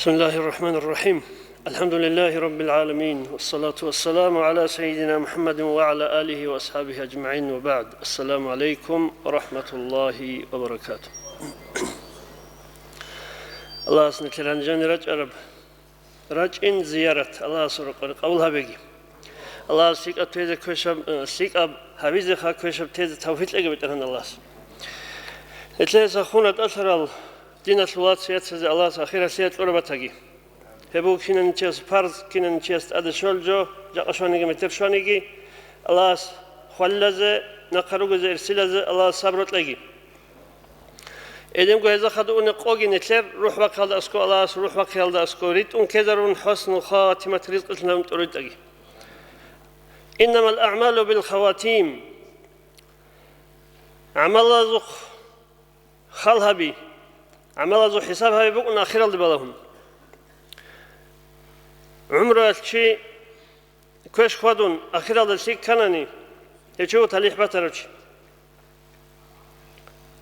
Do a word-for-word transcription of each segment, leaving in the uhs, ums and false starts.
بسم الله الرحمن الرحيم. الحمد لله رب العالمين، والصلاة والسلام على سيدنا محمد وعلى آله وأصحابه أجمعين، وبعد. السلام عليكم ورحمة الله وبركاته. Аллагьас нилъер гьанжеги рачӀараб рачӀин зиярат Аллагьасул рокъоре къабул гьабеги. Аллагьас лъикӀаб тезе квешаб, э, лъикӀаб гьабизеха квешаб тезе тавфикъ кьеги, БетӀергьан Аллагьас. Нилъеца хун ратӀалъарал диналъул вацал-яцазе Аллагьас ахиралъе кьураб батаги. Гьеб буго кинаничияс парз, кинаничияс тӀаде щолеб жо, жакъа щваниги метер щваниги, Аллагьас хвалилазе, нахъа ругезе, эрсилазе Аллагьас сабру кьеги. Эдемго гьезда хадуб унеб къоги нилъер рухӀ бахъиялда аскӀов, Аллагьас рухӀ бахъиялда аскӀов ритӀун ккезарун, хӀуснул хатимат ризкъилъун гьабун тӀуритӀаги. إنما الأعمال بالخواتيم. ГӀамалазухъ хал гьаби, гӀамалазул хӀисаб гьаби букӀун ахиралде балагьун. ГӀумруялъ чи квеш хьвадун, ахиралда лъикӀ кканани, гьев чи вуго талихӀ батарав чи.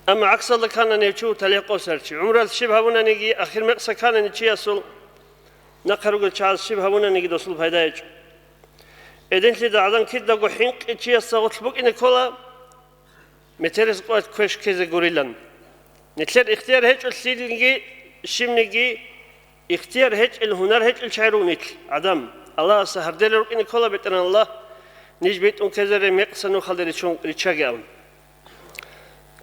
Амма гӀаксалда кканани, гьев чи вуго талихӀ къосарав чи. ГӀумруялъ щиб гьабунаниги, ахир мекъса кканани чиясул, нахъа ругел чагӀаз щиб гьабунаниги досул пайда гьечӀо. Эдинлъидал гӀадан кидаго хӀинкъи чиясда гъорлъ букӀине ккола, метерис къоялъ квеш ккезе гурилан. Нилъер ихтияр гьечӀо лъилниги, щибниги, ихтияр гьечӀел, гьунар гьечӀел чагӀи руго нилъ, гӀадамал. Аллагьасда гьардел рукӀине ккола, БетӀергьан Аллагь, ниж битӀун ккезаре мекъса нухалде ричун, риччаги абун.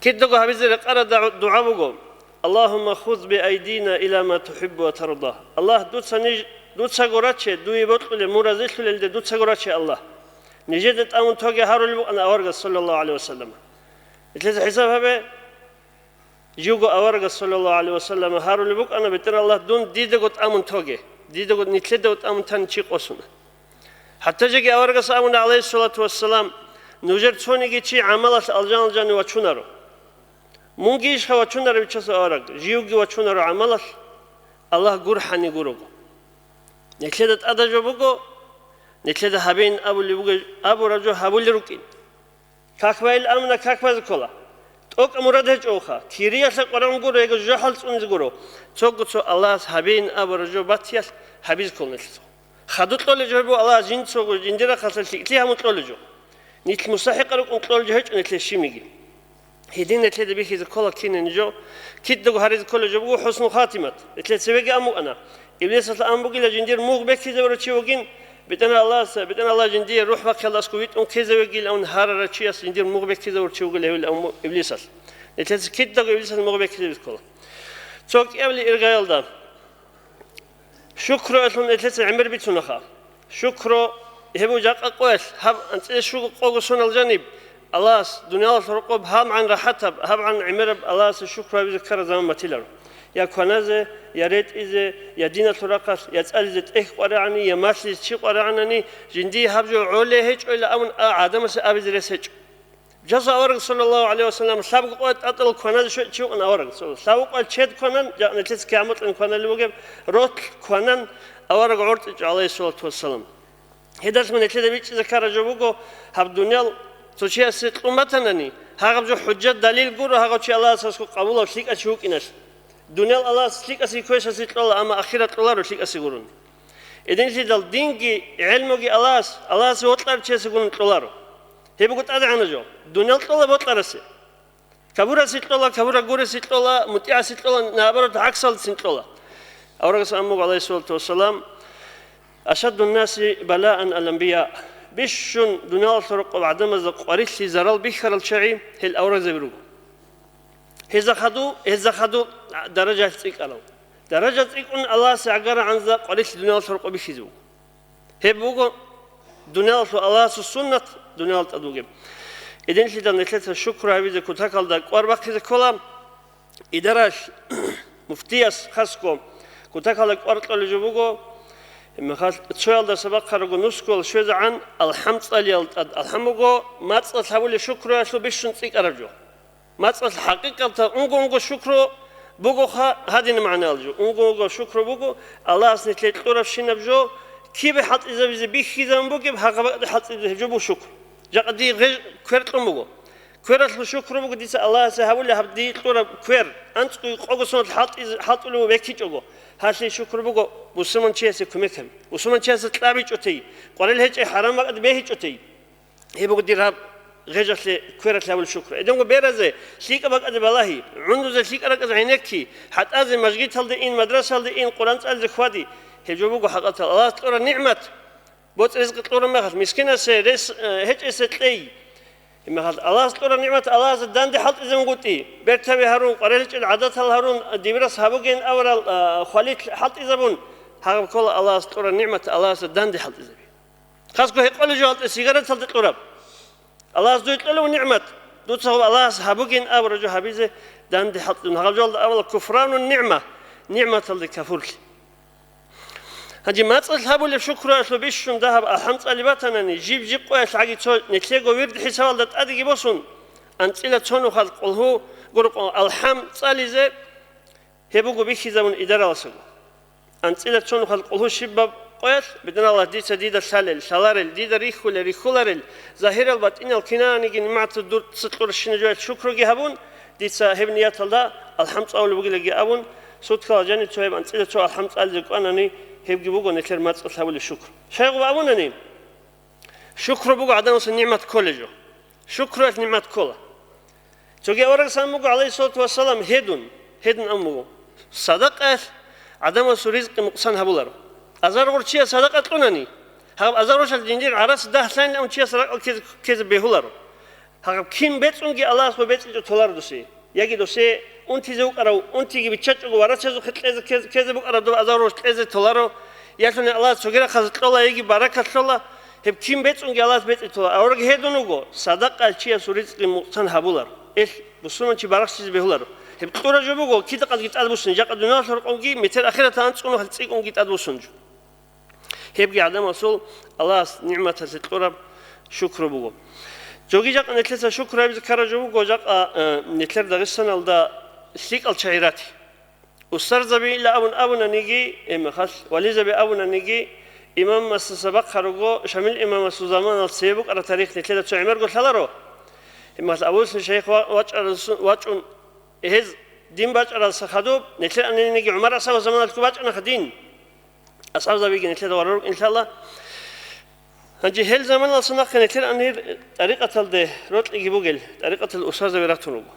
Кидаго гьабизе рекъараб дугӀа буго: اللهم خذ بأيدينا إلى ما تحب وترضى. Аллагь, дуца ниж, дуцаго раче, дуе бокьулеб, мун разилъулелде дуцаго раче, Аллагь. Нижеда тӀамун тоге гьарулеб букӀана аварагас, саллаллагьу гӀалайгьи вассалам. Нилъеца хӀисаб гьабе, живго аварагас, саллаллагьу гӀалайгьи вассалам, гьарулеб букӀана: БетӀергьан Аллагь, дун дидаго тӀамун тоге, дидаго нилъедаго тӀамун тани чи къосуна. ХӀатта жеги аварагас абуна, гӀалайгьиссалату вассалам: нужер цониги чи гӀамалалъ алжан-алжани вачунаро. Мунги ишха вачунарев, бичасул авараг, живги вачунаро гӀамалалъ, Аллагь гурхӀани гурого. Нилъеда тӀадаб жо буго, нилъеда гьабеян абулеб буго, абураб жо гьабулел рукӀин. Как байил амна как базе ккола. ТӀокӀаб мурад гьечӀоха, кириялъа къваригӀун гуро, яги жужахӀал цӀунизе гуро. Цого цо Аллагьас гьабеян абураб жо батиялъ гьабизе ккола нилъеца. Хадуб кьолеб жо буго Аллагьас жинцаго жиндир рахъалъа лъикӀлъи гьабун кьолеб жо. Нилъ мусахӀикъа рукӀун кьолеб жо гьечӀо нилъер щибниги. Гьедин нилъеда бихьизе ккола кинабниги жо, кидаго гьаризе кколеб жо буго хӀуснул хатимат. Нилъер цевеги абун букӀана, Иблисалъ абун бугила жиндир мугъ беккизабурав чи вугин, БетӀергьан Аллагьас, БетӀергьан Аллагь жиндие рухӀ бахъиялда аскӀов витӀун ккезавегил абун гьарарав чияс жиндир мугъ беккизабурав чи вугила гьев абун Иблисалъ. Нилъеца кидаго Иблисалъ мугъ беккизабизе ккола. Цо кӀиабилеб иргаялда шукруялъун нилъеца гӀемер бицунаха. Шукру гьеб буго жакъа къоялъ, гьаб анцӀила щуго къого сонал жаниб, Аллагьас дуниялалъул рокъоб гьабгӀан рахӀатаб, гьабгӀан гӀемераб Аллагьасе шукру гьабизе ккараб заман батиларо. Я кваназе, я ретӀизе, я диналъул рахъалъ, я цӀализе тӀехь къваригӀани, я малъизе чи къваригӀанани, жиндие гьаб жо гӀолеб гьечӀойилан абун а гӀадамасе абизе рес гьечӀо. Жаса авараг, саллаллагьу гӀалайгьи вассалам, лъабго къоялъ тӀатӀал кваназе щвечӀев вукӀана авараг. Лъабго къоялъ чед кванан, жакъа нилъеца кигӀан бокьун кваналеб бугеб, ролъ кванан авараг гӀорцӀичӀо, гӀалайгьиссалату вассалам. Гьедалъун нилъеда бичӀчӀизе ккараб жо буго, гьаб дуниял цо чиясе кьун батанани, гьагъаб жо хӀужжат, далил гуро, гьагъав чи Аллагьасул къабулав лъикӀав чи вукӀиналъ. Дуниял Аллагьас лъикӀасе квешасе кьола, амма ахират кьоларо лъикӀасе гурони. Эдинлъидал динги гӀелмуги Аллагьас, Аллагьасе вокьарав чиясе гурони кьоларо. Гьеб буго тӀадегӀанаб жо. Дуниял кьола бокьарасе. Кабурасе кьола, кабураб гурасе кьола, мутӀигӀасе кьола, наоборот, гӀаксалдасин кьола. Аварагас абун буго, гӀалайгьиссалату вассалам: «Ашаддун-наси балаан ал-анбия». Бищун дуниялалъул рокъоб гӀадамазда къварилъи, зарал бихьарал чагӀи гьел аварагзаби руго. Гьезда хадуб, гьезда хадуб даражаялъ цӀикӀкӀарал. Даража цӀикӀкӀун Аллагьасе гӀагарагӀанзда къварилъи дуниялалъул рокъоб бихьизе буго. Гьеб буго дуниялалъул Аллагьасул суннат, дуниялалда тӀад бугеб. Эдинлъидал нилъеца шукру гьабизе кутакалда кӀвар бахъизе ккола. Идаралъ, муфтияс хасго кутакалда кӀвар кьолеб жо буго, мехалъ цоялдаса бахъарабго нусгоялъ щвезегӀан алхӀам цӀалиялда тӀад. АлхӀам буго мацӀалъ гьабулеб шукруялъул бищун цӀикӀкӀараб жо. МацӀалъ хӀакъикъаталда унго-унго шукру бугоха, гьадинаб магӀнаялъ жо. Унго-унго шукру буго, Аллагьас нилъее кьурабщинаб жо кибе хӀалтӀизабизе бихьизабун бугеб, гьагъаб бакӀалде хӀалтӀизабизе гьеб жо буго шукру. Жакъа дие гъеж-, квер кьун буго. Квералъул шукру буго дица Аллагьасе гьабулеб гьаб дие кьураб квер, анцӀго къого соналъ хӀалтӀиз-, хӀалтӀулев веккичӀого, гьалъие шукру буго бусурманчиясе кумек гьаби, бусурманчиясе кьабичӀо тей, къварил гьечӀей хӀарам бакӀалде бегьичӀо тей. Гьеб буго дир гьаб гъежалъе квералъ гьабулеб шукру. Гьединго беразе лъикӀаб бакӀалде балагьи, гӀундузе лъикӀаб ракӀалде гӀенекки, хӀатӀазе, мажгиталде ин, мадрасалде ин, Къуран цӀализе хьвади. Гьеб жо буго хӀакъатал Аллагьас кьураб нигӀмат. БоцӀи-ризкъи кьураб мехалъ, мискинасе рес, э, гьечӀесе кьей. Гьеб мехалъ Аллагьас кьураб нигӀмат Аллагьасда данде хӀалтӀизабунгутӀи. Бертаби гьарун, къварилчӀел гӀадатал гьарун, дибирас гьабугейин аварал, а, хвалил хӀалтӀизабун, гьагъаб ккола Аллагьас кьураб нигӀмат Аллагьасда данде хӀалтӀизаби. Хасго гьекъолеб жо гьалтӀе сигареталде кьураб. Аллагьас дуе кьолев нигӀмат, дуца гьаб Аллагьас гьабугин абураб жо гьабизе данде хӀалтӀизабун. Гьагъаб жоялда абула куфрану нигӀма, нигӀматалде кафурлъи. Гьанже мацӀалъ гьабулеб шукруялъул бищун дагьаб алхӀам цӀалеб батанани, жиб-жиб къоялъ гӀаги цо нилъего вирд хӀисабалда тӀадеги босун, анцӀила цо нухалъ къулгьу гуркъо алхӀам цӀализе, гьеб буго бихьизабун идараласаго. АнцӀила цо нухалъ къулгьу щибаб къоялъ, Бедуналлагь, дица дида лъалел, лъаларел, дида рихьулел, рихьуларел, загьирал батӀинал кинаниги нигӀматал дуца кьуращина жоялъ шукруги гьабун, дица гьеб нияталда алхӀам цӀалулеб бугелаги абун, суткала жанив цо гьеб анцӀила цо алхӀам цӀализе кӀванани, гьебги буго нилъер мацӀалъ гьабулеб шукру. Щайгъуб абунани, шукру буго гӀадамасе нигӀмат кколеб жо. Шукруялъ нигӀмат ккола. Цоги аварагас ан буго, гӀалайгьиссалату вассалам, гьедун, гьедун ан буго. Садакъаялъ гӀадамасул ризкъи мукъсан гьабуларо. Азар гъорчияс садакъа кьунани, гьаб азар гъорчал жиндир гӀарац дагьлъайин ан чияс ракӀал ккезе, ккезе бегьуларо. Гьаб кин бецӀунги Аллагьас гьеб бецӀичӀо толаро досие. Яги досие унтизе вукӀарав унтиги биччачӀого варачазухъе кьезе, ккезе, ккезе букӀараб доб азар гъорч кьезе толаро. Ялъуни Аллагьас цоги рахъалъ кьола, яги баракат лъола. Гьеб кин бецӀунги Аллагьас бецӀи тола. Авараг гьедун вуго, садакъаялъ чиясул ризкъи мукъсан гьабулар. Эл бусурманчи барахсизе бегьуларо. Гьеб кьура жо буго, кидакъадги тӀадбуссин, жакъа дуниялалъул рукъовги, метер ахиратал анцӀго нухалъ цӀикӀкӀунги тӀадбуссун жо. Гьебги гӀадамасул Аллагьас нигӀматалъе кьураб шукру буго. Жоги жакъа нилъеца шукру гьабизе ккараб жо буго, жакъа, э, нилъер Дагъистаналда лъикӀал чагӀи рати. Устарзабийила абун абунаниги, гьеб мехалъ вализаби абунаниги, имамасдаса бахъа руго, Шамил имамасул заманалъ цебе букӀараб тарих нилъеда цо гӀемерго лъаларо. Гьеб мехалъ Абу Муса шайх ва-, вачӀарасу-, вачӀун, гьез дин бачӀаралдаса хадуб, нилъер ананиги ГӀумар асхӀабасул заманалъго бачӀанаха дин. АсхӀабзабиги нилъеда вара рукӀин лъала. Гьанже гьел заманалъа нахъе нилъер анир тӀарикъаталде рокьиги бугел, тӀарикъаталде устарзаби ратун руго.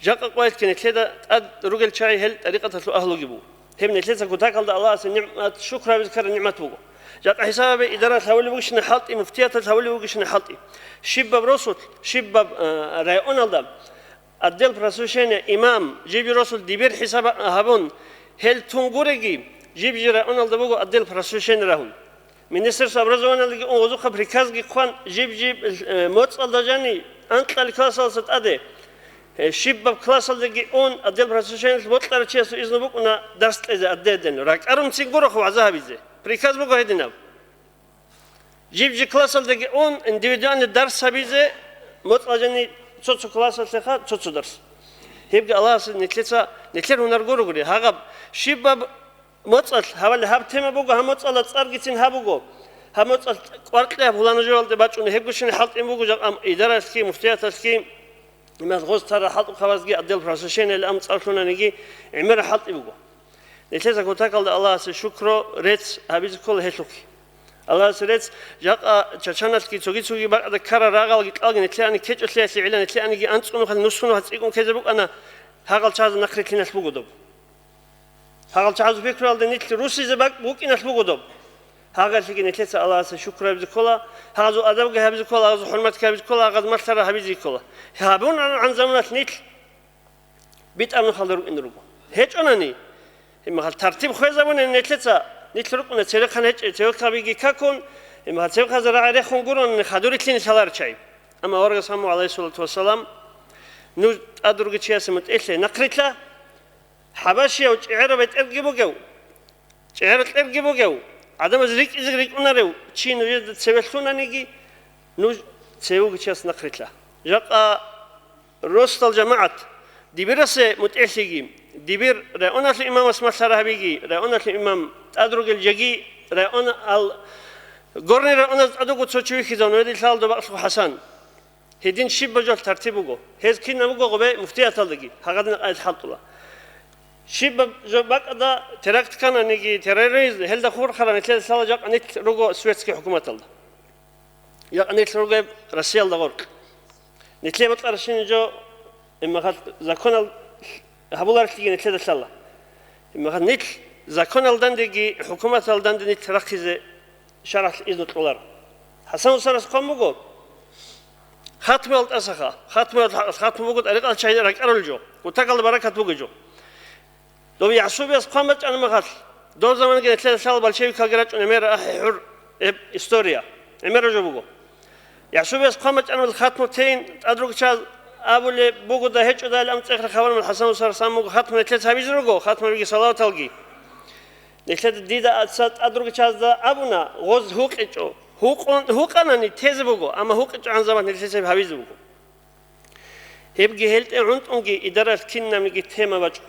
Жакъа къоялъги нилъеда тӀад ругел чагӀи гьел тӀарикъаталъул агьлуги буго. Гьеб нилъеца кутакалда Аллагьасе нигӀмат, шукр гьабизе ккараб нигӀмат буго. Жакъа хӀисабабе идаралъ гьавулеб бугищина хӀалтӀи, муфтияталъ гьавулеб бугищина хӀалтӀи. Щибаб росулъ, щибаб, а, районалда отдел просвещения имам, жиб-жиб росулъ дибир хӀисаб гьабун, гьел тун гуреги, жиб-жиб районалда буго отдел просвещения рагьун. Министерство образованиялги ун гъозухъа приказги хъван, жиб-жиб, э, моцӀалда жани анкьали классалдаса тӀаде, э, щибаб классалдаги ун, отдел просвещениялъ бокьарав чиясул изну букӀуна дарс кьезе отдельно. РакӀарунцин гурохъо вагӀза гьабизе. Приказ буго гьединаб. Жиб-жиб классалдаги ун, индивидуальный дарс гьабизе, моцӀалда жани цо-цо классалъеха цо-цо дарс. Гьебги Аллагьас нилъеца, нилъер гьунар гурогури. Гьагъаб щибаб моцӀалъ, гьавали гьаб тема буго, гьаб моцӀалда цӀаргицин гьаб буго. Гьаб моцӀалъ кӀвар кье гьаб гьулана жоялде бачӀуна, гьебгощин хӀалтӀин буго жакъа идаралъги, муфтияталъги, имаз гъоз тара хӀалтӀухъабазги, отдел просвещениялъ ам цӀарлъунаниги, гӀемер хӀалтӀи буго. Нилъеца кутакалда Аллагьасе шукру, рецц гьабизе ккола гьелъухъе. Аллагьасе рецц, жакъа чачаналъги цоги-цоги бакӀалда ккарал рагъалги кьалги нилъеани ккечӀолъиялъе гӀела нилъеаниги анцӀго нухалъ, нусго нухалъ цӀикӀкӀун ккезе букӀана, гьагъал чагӀазул нахърилълъиналъ буго доб. Гьагъал чагӀазул пикруялда нилъ руссизе бак-, букӀиналъ буго доб. Гьагъалъеги нилъеца Аллагьасе шукр гьабизе ккола, гьагъазул адабги гьабизе ккола, гьагъазул хӀурматги гьабизе ккола, гьагъаз малъара гьабизе ккола. Гьабун гӀан заманалъ нилъ битӀараб нухалда рукӀине руго. ГьечӀонани, гьеб мехалъ тартиб хвезабуни нилъеца, нилъ рукӀуна церехъан гьечӀеб, цевехъабиги какун, гьеб мехалъ цевехъазе рагӀи рехун гурони хадурилъине лъаларел чагӀи. Амма аварагас гьаму, гӀалайгьиссалату вассалам, нуж тӀад ругел чиясе мутӀигӀлъе нахърилъа, хӀабашияв чӀегӀерав бетӀерги бугев, чӀегӀерав кьерги бугев, гӀадамаз рикӀкӀизе рикӀкӀунарев чи нужеда цеве лъунаниги, нуж цеве вугев чияс нахърилъа. Жакъа росдал жамагӀат, дибирасе мутӀигӀлъиги, дибир районалъул имамас малъара гьабиги, районалъул имам тӀад ругел жеги, районал, Горный районалда тӀад вуго цо чи вихьизавун, гьедин лъала доба бакьлъухъ ХӀасан. Гьедин щибаб жо тартиб буго. Гьез кинаб буго гъубе муфтияталдаги, гьагадин къайд хӀалтӀула. Щибаб жо бакӀалда теракт ккананиги, терроризм, гьелда хурхаран нилъеда лъала жакъа нилъ руго светский хӀукуматалда. Жакъа нилъ руго гьеб Россиялда гъоркь. Нилъее бокьарабщинаб жо, имма хал законал гьабуларелъиги нилъеда лъала. Имма хал нилъ законал дандеги, хӀукуматал данде нилъ рахъизе шаргӀалъ изну кьоларо. ХӀасан устарас хъван буго, хатмуял тӀасаха, хатмуял, хатму буго тӀарикъал чагьи ракӀарулел жо, кутакалда баракат бугеб жо. Дов ЯгӀсубияс хъван бачӀана махалъ, дов заманаги нилъеда лъала большевикалги рачӀун гӀемер ахӀи-хӀур гьеб история, гӀемераб жо буго. ЯгӀсубияс хъван бачӀана хатму тейин, тӀад ругел чияз абулеб буго, да гьечӀо дайилан цӀехъе хабар мал ХӀасан устарас ан буго, хатму нилъеца гьабизе руго, хатмабиги салаваталги. Нилъеда дида аца тӀад ругел чиясда абуна, гъоз гьукъичӀо. Гьукъун-, гьукъанани тезе буго, амма гьукъичӀогӀан заман нилъеца гьеб гьабизе буго. Гьебги гьелтӀе гӀунтӀунги идаралъ кинабниги тема бачӀо.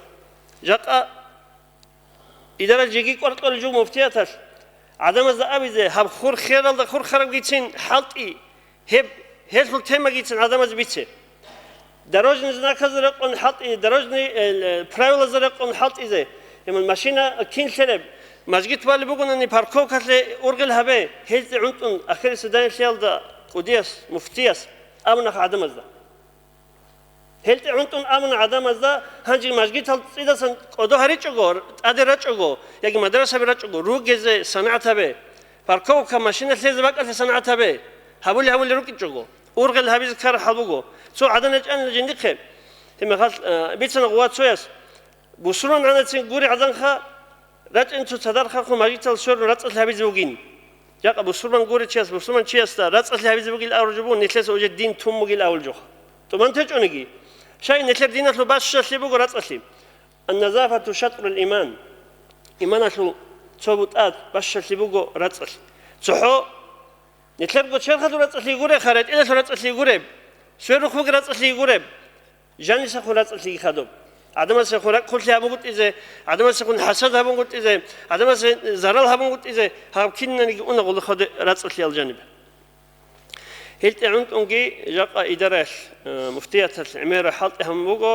Жакъа идарал жеги кӀвар кьолеб жо муфтияталъ, гӀадамазда абизе, гьаб хур хералда хурхарабгицин хӀалтӀи, гьеб, гьелъул темагицин гӀадамазе бице. Дорожный знаказда рекъон хӀалтӀи, дорожный, э, правилазда рекъон хӀалтӀизе. Гьеб машина кин лъереб, мажгит балеб бугонани парковкалъе ургъел гьабе, гьелде гӀунтӀун ахирисеб данделъиялда кӀудияс, муфтияс абуна гӀадамазда. Гьелде гӀунтӀун абуна гӀадамазда, гьанже мажгитал цӀидасан кӀодо гьаричӀого, тӀаде рачӀого, яги мадрасаби рачӀого, ругезе санагӀат гьабе. Парковка, машина лъезе бакӀалъе санагӀат гьабе, гьабули-гьабули рукӀинчӀого, ургъел гьабизе ккараб хӀал буго. Цо гӀадан рачӀанила жиндихъе, гьеб мехалъ, а, бицана гъува цояс, бусурман гӀанацин гури гӀаданха, рачӀин цо цадахъ хъун мажгитал сверун рацӀцӀалъи гьабизе бугин. Жакъа бусурман гури чияс, бусурман чиясда рацӀцӀалъи гьабизе бугил абураб жо буго, нилъеца уже дин тун бугил абулеб жоха. ТӀубан течӀониги, щай нилъер диналъул бащалъи буго рацӀцӀалъи. Ан-назафату шатрул иман. Иманалъул цо бутӀа бащалъи буго рацӀцӀалъи. ЦохӀо нилъерго черхалъул рацӀцӀалъи гуреха, ретӀелалъул рацӀцӀалъи гуреб, сверухъ бугеб рацӀцӀалъи гуреб, жанисехун рацӀцӀалъиги хадуб. ГӀадамасехун ракӀ-хъублъи гьабунгутӀизе, гӀадамасехун хӀасад гьабунгутӀизе, гӀадамасе зарал гьабунгутӀизе, гьаб кинаниги уна гъулухъаде рацӀцӀалъиял жанибе. ГьелтӀе гӀунтӀунги жакъа идараялъ, э, муфтияталъ гӀемераб хӀалтӀи гьабун буго,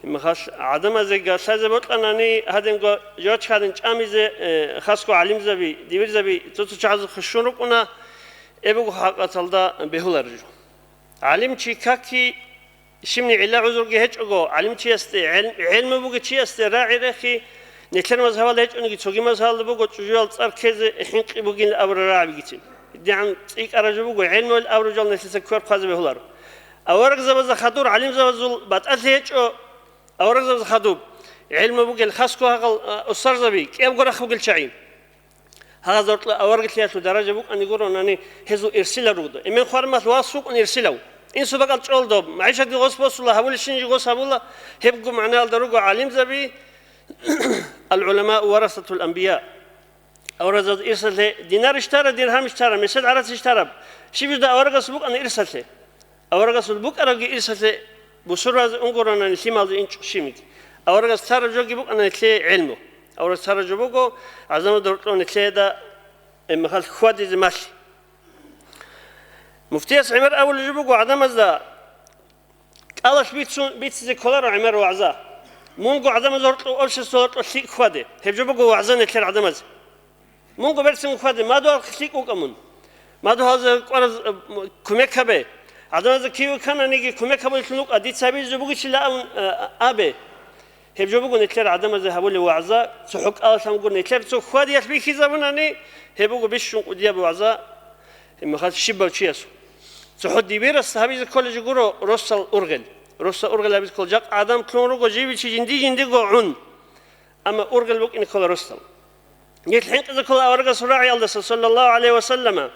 гьеб мехалъ гӀадамазе галъазе бокьанани, гьадинго жочкадин чӀамизе, э, хасго гӀалимзаби, дибирзаби цо-цо чагӀазухъе щун рукӀуна, гьеб буго хӀакъаталда бегьулареб жо. ГӀалимчи каки, щибни гӀилла-гӀузурги гьечӀого, гӀалимчиясде, гӀел-, гӀелму бугев чиясде рагӀи рехи, нилъер мазгьабалда гьечӀониги цоги мазгьабалда буго чӀужуял цӀар ккезе хӀинкъи бугин абурал рагӀабигицин. ДигӀан цӀикӀкӀараб жо буго, гӀелмуял абураб жал нилъеца кверхъвазе бегьуларо. Аварагзабазда хадур гӀалимзабазул батӀалъи гьечӀо, аварагзабазда хадуб гӀелму бугел хасго гьагъал, а, устарзаби, кӀиябго рахъ бугел чагӀи. Гьагъаз гьоркьа аварагилъиялъул даража букӀани гуронани гьезул ирсилал ругода. Эмен хвармалъ вас вукӀун ирсилав. Инсул бакӀал чӀолдоб, магӀишатги гъос босула, гьабулебщинаб жо гъос гьабула, гьебго магӀнаялда руго гӀалимзаби, «Ал-гӀуламау варасатул анбия». Аварагзабаз ирсалъе динар ищтараб, диргьам ищтараб, месед гӀарац ищтараб, щиб жо аварагасул букӀана ирсалъе. Аварагасул букӀарабги ирсалъе бусурбазе унгуронани лъималде инчӀо щибниги. Аварагас цараб жоги букӀана нилъее гӀелму. Аварагас цараб жо буго, гӀадамазда гьоркьоб нилъеда, гьеб мехалъ хьвадизе малъи. Муфтияс гӀемер абулеб жо буго гӀадамазда, кӀалалъ бицун, бицизе кколаро гӀемер вагӀза. Мунго гӀадамазда гьоркьоб, общество гьоркьоб лъикӀ хьваде. Гьеб жо буго вагӀза нилъер гӀадамазе. Мунго берцин хьваде, мадугьал лъикӀ вукӀа мун. Мадугьалзе кӀвараз, э, кумек гьабе. ГӀадамазда кив вукӀананиги кумек гьабулелъун вукӀа, дица гьабизе жо бугищила абун, э, абе. Гьеб жо буго нилъер гӀадамазе гьабулеб вагӀза, цохӀо кӀалалъан гуро нилъер цо хьвадиялъ бихьизабунани, гьеб буго бищун кӀудияб вагӀза, гьеб мехалъ щибав чиясул. ЦохӀо дибирас гьабизе кколеб жо гуро росал ургъел. Росал ургъел гьабизе ккола жакъа гӀадан лъун руго, жибичи жинди-жиндиго гӀун. Амма ургъел букӀине ккола росдал. Нилъ хӀинкъизе ккола аварагасул рагӀиялдаса, саллаллагьу гӀалайгьи ва саллама.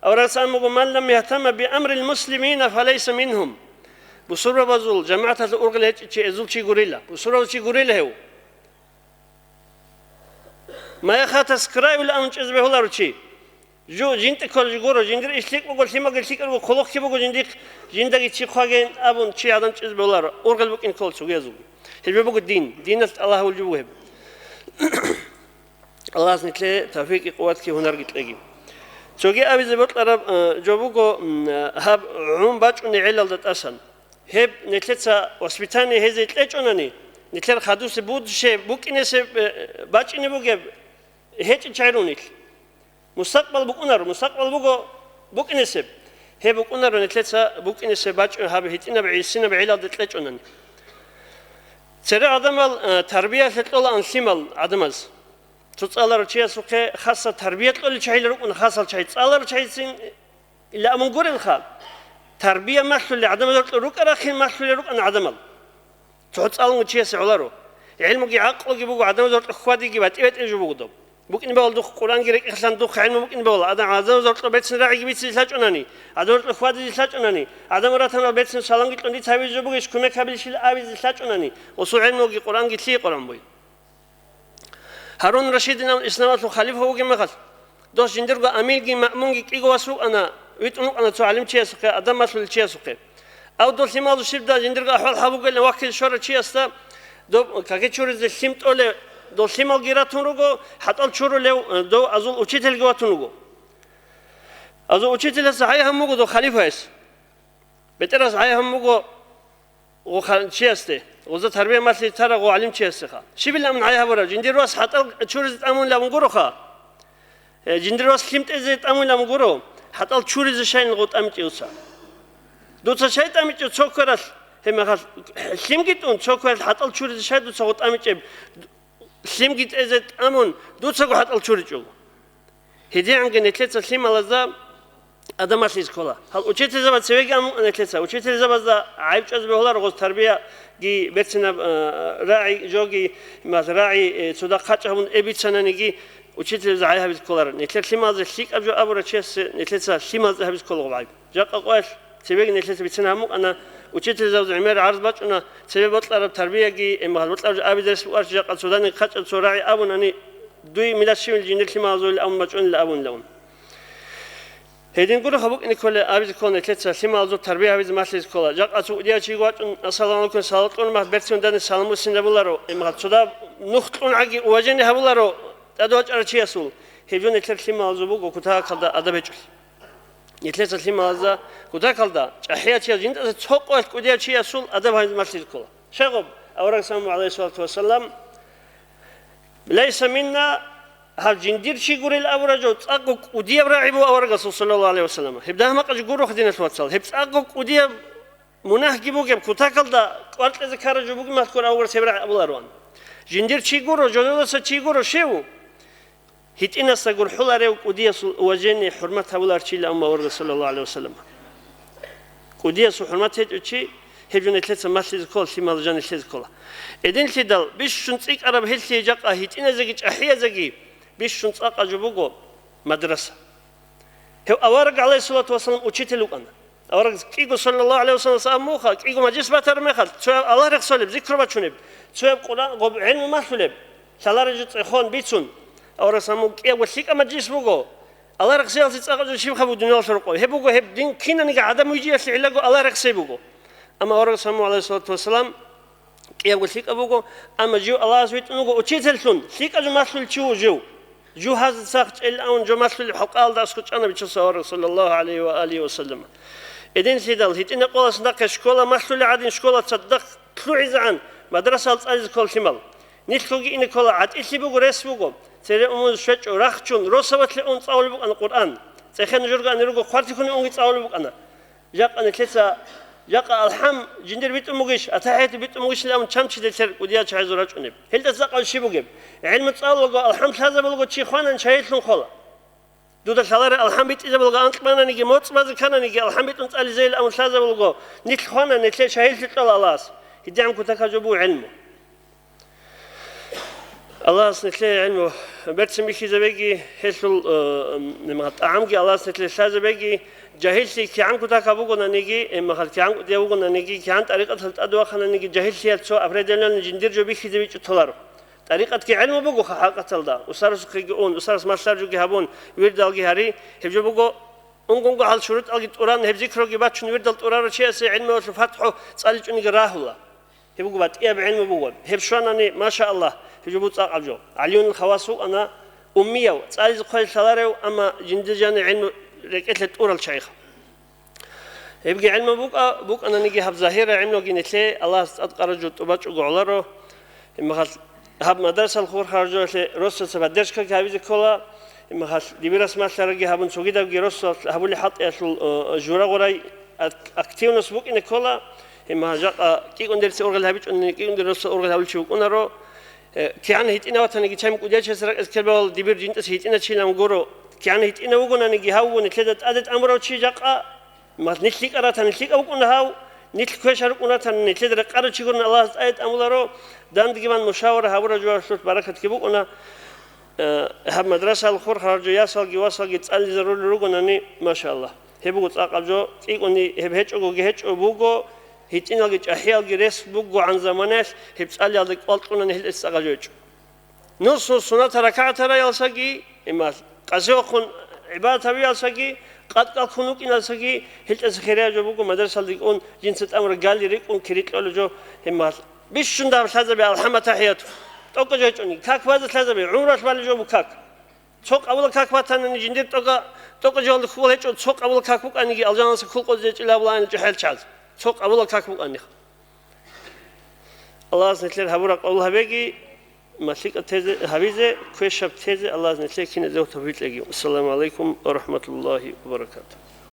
Аварагас ан буго: «Ман лам яхтамма би амрил муслимина, фалайса мингьум». Бусурбабазул жамагӀаталъул ургъел гьечӀев чи гьезул чи гурила. Бусурбабазул чи гурила гьев. Маяхатас крайул анчӀизе бегьуларо чи. Жо, жинда кколеб жо гуро, жиндир иш лъикӀ буго, лъималги лъикӀ руго, хъулухъги буго жиндихъ, жиндаги чи хъваген абун, чи гӀадан чӀезе бегьуларо, ургъел букӀин ккола цогиязулги. Гьеб жо буго дин, диналъ тӀалаб гьабулеб жо буго гьеб. Аллагьас нилъее тавфикъги къуватги гьунарги кьеги. Цоги абизе бокьараб, э, жо буго, м, э, гьаб гӀун бачӀуней гӀелалда тӀасан. Гьеб нилъеца воспитание гьезие кьечӀонани, нилъер хадусе будше букӀинесеб, э, бачӀине бугеб гьечӀин чагӀи рунилъ. Мустакъбал букӀунаро, мустакъбал буго букӀинесеб. Гьеб букӀунаро нилъеца букӀинесеб бачӀун гьаб гьитӀинаб гӀисинаб гӀелалда кьечӀонани. Церер гӀадамал, э, тарбиялъе кьолаан лъимал гӀадамаз. Цо цӀаларав чиясухъе хасаб тарбия кьолел чагӀил рукӀуна, хасал чагӀи цӀаларав чагӀицин ила абун гурелха. Тарбия малъулел гӀадамазул рукӀа-рахъин малъулел рукӀана гӀадамал. Цо цӀалун чиясе гӀоларо. ГӀилмуги гӀакълуги буго гӀадамазул хьвадиги батӀи-батӀи жо буго доб. БукӀин бавал духъ Къуръанги рекӀехъан духъ гӀилму букӀин бавал. Адам гӀадамазул берцин рагӀиги бицизе лъачӀунани, гӀадамазул хьвадизе лъачӀунани, гӀадамал ратанал берцин саламги кьун дица гьабизе жо бугищ, кумек гьабилищил абизе лъачӀунани, гъосул гӀилмуги Къуръанги лъие Къуръан буй. Гьарун Рашидинав исламалъул халифа вугеб мехалъ, дос жиндирго амирги маъмунги кӀиго вас рукӀана, витӀун рукӀана цо гӀалимчиясухъе, адаб малъулел чиясухъе. Ав дол лъималазул щибда жиндирго ахӀвал гьаб бугелан вакил щварав чиясда доб каке чуризе лъим тӀолев, дол лъималги ратун руго, хӀатӀал чурулев, э, дов азул учительги ватун вуго. Азул учительас гӀай гьабун буго дов халифаяс. БетӀерас гӀай гьабун буго гъо ха-, чиясде, гъоза тарбия малъи тарав гъо гӀалимчиясдеха. Щибил амун гӀай гьабураб, жиндир вас хӀатӀал чуризе тӀамунилан гуроха. Э, жиндир вас лъим тӀезе тӀамунилан гуро, хӀатӀал чуризе щайин гъо тӀамичӀев дуца. Дуца щай тӀамичӀев цо квералъ, гьеб мехалъ лъимги тӀун, цо квералъ хӀатӀал чуризе щай дуца гъо тӀамичӀеб? Лъимги тӀезе тӀамун, дуцаго хӀатӀал чуричӀого. ГьедигӀанги нилъеца лъималазда адаб малъизе ккола. Гьал учительзабаз цевеги амукъана нилъеца. Учительзабазда гӀайиб чӀвазе бегьуларо гъоз тарбияги берцинаб, э, рагӀи жоги, мал рагӀи, э, цо дагь хъачӀ гьабун эбицананиги, учительзабазда гӀайиб гьабизе кколаро. Нилъер лъималазе лъикӀаб жо абурав чиясе нилъеца лъималазда гьабизе ккола гъоб гӀайиб. Жакъа къоялъ цебеги нилъеца бицина гьамукъана, учительзабаз гӀемер гӀарз бачӀуна, цебе бокьараб тарбияги, эмгьал бокьараб жо абизе рес букӀарчи жакъа цо даниги хъачӀаб цо рагӀи абунани, дуй милас щивил жиндир лъималазул абун бачӀунила абунилан. Гьедин гуроха букӀине кколеб абизе ккола нилъеца лъималазул тарбия гьабизе малъизе ккола. Жакъа цо кӀудияв чиги вачӀун, ассаламу гӀалайкум, салам кьун мах берцин данде салам буссинабуларо, эмгьал цо дагь нух кьун гӀаги уважение гьабуларо тӀадвачӀарав чиясул. Гьеб жо нилъер лъималазул буго кутакалда адаб гьечӀолъи. Нилъеца лъималазда кутакалда чӀахӀиял чиял жиндазе цо къоялъ кӀудияв чиясул адаб гьабизе малъизе ккола. Щай гъоб, аварагас абун, гӀалайгьиссалату вассалам, «Лайса минна», гьаб жиндир чи гурел абураб жо цӀакъго кӀудияб рагӀи буго аварагасул, саллаллагьу гӀалайгьи вассалам. Гьеб дагьмакъа жо гуроха, диналъул вацал. Гьеб цӀакъго кӀудияб мунагьги бугеб, кутакалда кӀвар кьезе ккараб жо бугеб мехалъ гуро аварагас гьеб рагӀи абулароан. Жиндир чи гуро, жододаса чи гуро, щив? ГьитӀинасда гурхӀуларев кӀудиясул уважение, хӀурмат гьабуларчила амма аварагас, саллаллагьу гӀалайгьи вассалам. КӀудиясул хӀурмат гьечӀев чи, гьеб жо нилъеца малъизе ккола, лъимал жан нилъезе ккола. Гьединлъидал бищун цӀикӀкӀараб гьелъие жакъа гьитӀиназеги чӀахӀиязеги бищун цӀакъа жо буго мадраса. Гьев авараг, гӀалайгьиссалату вассалам, учитель вукӀана. Авараг кӀиго, саллаллагьу гӀалайгьи вассалам, абуха, кӀиго мажлис батараб мехалъ, цояб Аллагь рехсолеб, зикру бачунеб, цояб Къуръан гъоб гӀелму малъулеб, лъалареб жо цӀехон бицун. Авараг самун кӀиябго лъикӀаб мажлис буго. Аллагь рехсеялъе цӀакъаб жо щибха буго дуниялалъул рокъоб? Гьеб буго, гьеб дин кинаниги гӀадамал вижиялъе гӀиллаго Аллагь рехсей буго. Амма авараг самун, гӀалайгьиссалату вассалам, кӀиябго лъикӀаб буго, амма жив Аллагьас витӀун вуго учительлъун, лъикӀаб жо малъулев чи вуго жив. Жугьазда цахъ чӀел авун жо малъулеб хӀалкъаялда аскӀов чӀана Бичасул авараг, саллаллагьу гӀалайгьи ва алигьи ва саллам. Гьединлъидал, гьитӀинаб къоялъ нахъе школа малъулеб гӀадин, школа цадахъ лъугӀизегӀан, мадрасаялда цӀализе ккола лъимал. Нилъгоги ине ккола, гӀатӀилъи буго, рес буго. Цере умумуз щвечӀо, рахчун, росабалъе ун цӀалулеб букӀана Къуръан. ЦӀехе нужерго ани руго, хъвартихьуни унги цӀалулеб букӀана. Жакъа нилъеца, жакъа алхӀам жиндир битӀун бугищ, атахӀияту битӀун бугищ, ила абун чамчида нилъер кӀудиял чагӀазул рачӀунеб. Гьелда цӀакъав щиб бугеб? ГӀилму цӀалулаго, алхӀам лъазабулаго чи хванани, чагьиллъун хола. Дуда лъалареб алхӀам битӀизабулаго, анкьбананиги, моцӀ базе ккананиги, алхӀам битӀун цӀализейил абун лъазабулаго, нилъ хвана, нилъее чагьиллъи кьола Аллагьас. ГьедигӀан кутакаб жо буго гӀилму. Аллагьас нилъее гӀилму берцин бихьизабеги, гьелъул, э, м, тӀагӀамги Аллагьас нилъее лъазабеги, жагьиллъи кигӀан кутакаб бугонаниги, э, махал кигӀан кӀудияб бугонаниги, кигӀан тӀарикъаталда тӀадвахананиги, жагьиллъиялъ цо определённый жиндир жо бихьизе бичӀчӀуларо. ТӀарикъатги гӀилму бугоха хӀакъаталда, устарасухъеги ун, устарас малъараб жоги гьабун, вирдалги гьари, гьеб жо буго, унгунго гьал шурутӀалги тӀуран, гьеб зикруги бачун вирдал тӀурарав чиясе гӀилмуялъул фатхӀу цӀаличӀониги рагьула. Гьеб буго батӀияб гӀилму буго. Гьеб щванани, машааллагь, гьеб жо буго цӀакъаб жо. ГӀалиюнил Хавас вукӀана, Уммияв, цӀализе хъвай лъаларев, амма жинда жаниб гӀилму рекӀелъе тӀурал чагӀиха. Гьебги гӀилму букӀа-, букӀананиги гьаб загьира гӀилмуги нилъе Аллагьас тӀад къараб жо тӀубачӀого гӀоларо. Гьебмахалъ гьаб мадрасал хурхараб жоялъе росаца поддержкаги гьабизе ккола. Гьебмахалъ дибирас малъараги гьабун цогидабги росас гьабулеб хӀалтӀиялъул, э, жура-гъурай ак-, активность букӀине ккола. Гьебмахалъ жакъа кӀикӀун дерци ургъел гьабичӀони, кӀикӀун дер росас ургъел гьабулев чи вукӀунаро. Э, кигӀан гьитӀинав ватаниги чай мукӀудиячиясе ракӀалде ккел бавал дибир жинтӀаса гьитӀинав чилан гуро. КигӀан гьитӀинав вугонаниги гьав вуго нилъеда тӀаде тӀамурав чи жакъа, ма-, нилъ лъикӀа ратан, нилъ лъикӀа вукӀуна гьав, нилъ квешал рукӀун ратан, нилъеда рекъарав чи гурони Аллагьас тӀаде тӀамуларо, дандеги ван мушавара гьабураб жоялъулъ баракатги букӀуна. Э, гьаб мадрасал хурхараб жо ясалги васалги цӀализарулел ругонани, машаллагь. Гьеб буго цӀакъаб жо, кӀикӀуни гьеб гьечӀогоги гьечӀо буго, гьитӀиналги чӀахӀиялги рес бугогӀан заманаялъ гьеб цӀалиялда кӀвал кьунани гьелъ цӀакъаб жо гьечӀо. Нусул суннатал ракагӀатал раялсаги, имал, къасивахъун гӀибадат гьабиялсаги, къадкъалхъун вукӀиналсаги, гьелтӀаса хирияб жо буго, мадрасалде кӀун, жинца тӀамураб гали рикӀкӀун кири кьолеб жо, имал. Бищун дагьаб лъазабе алхӀамат тахӀияту. ТӀокӀаб жо гьечӀони, как базе лъазабе, гӀумруялъ балеб жо буго как. Цо къабула как батанани жиндир тӀокӀа-, тӀокӀаб жоялда хьул гьечӀо, цо къабула как букӀаниги, алжаналъуса ккол къозе гьечӀила абулаанил чӀухӀел чаз. Цо къабула как букӀаниха. Аллагьас нилъер гьабураб къабул гьабеги, малъикӀаб тезе гьабизе, квешаб тезе Аллагьас нилъее киназе тавфикъ кьеги. Ассаламу гӀалайкум ва рахӀматуллагьи ва баракатугьу.